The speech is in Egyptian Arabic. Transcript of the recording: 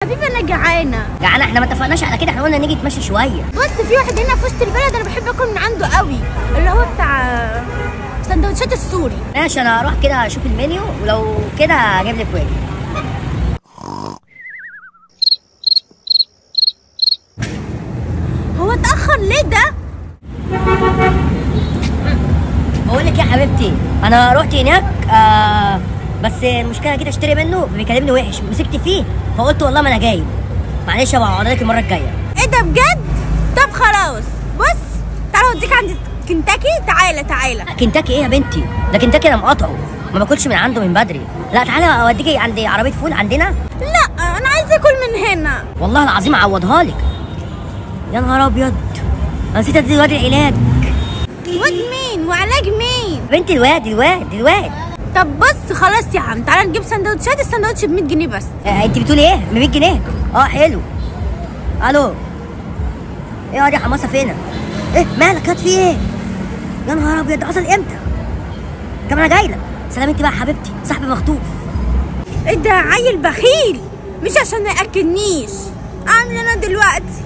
حبيبي انا جعانة. جعانة؟ احنا ما اتفقناش على كده، احنا قلنا نيجي نتمشى شوية. بص في واحد هنا في وسط البلد انا بحب اكل من عنده قوي، اللي هو بتاع سندوتشات السوري. ماشي انا هروح كده اشوف المنيو، ولو كده هجيب لك واجي. هو اتاخر ليه ده؟ بقول لك يا حبيبتي انا رحت هناك بس المشكلة جيت اشتري منه بيكلمني وحش، مسكت فيه فقلت والله ما انا جاي، معلش ابقى اقعد لك المرة الجاية. ايه ده بجد؟ طب خلاص بص تعالى اوديك عند كنتاكي. تعالى تعالى. كنتاكي ايه يا بنتي؟ ده كنتاكي انا مقاطعه، ما باكلش من عنده من بدري. لا تعالى اوديكي عند عربية فول عندنا. لا انا عايزه اكل من هنا. والله العظيم اعوضها لك. يا نهار ابيض انا نسيت ادي الواد العلاج. واد مين وعلاج مين؟ بنتي الواد الواد الواد. طب بص خلاص يا عم تعالى نجيب سندوتشات، السندوتش ب 100 جنيه بس. انت بتقولي ايه؟ ب 100 جنيه؟ اه حلو. الو ايه يا حماسه فينا؟ ايه مالك؟ هات في ايه؟ يا نهار ابيض ده حصل امتى؟ طب انا جاي لك. سلام انت بقى يا حبيبتي، صاحبي مخطوف. ايه ده عيل بخيل، مش عشان ما ياكلنيش. اعمل انا دلوقتي؟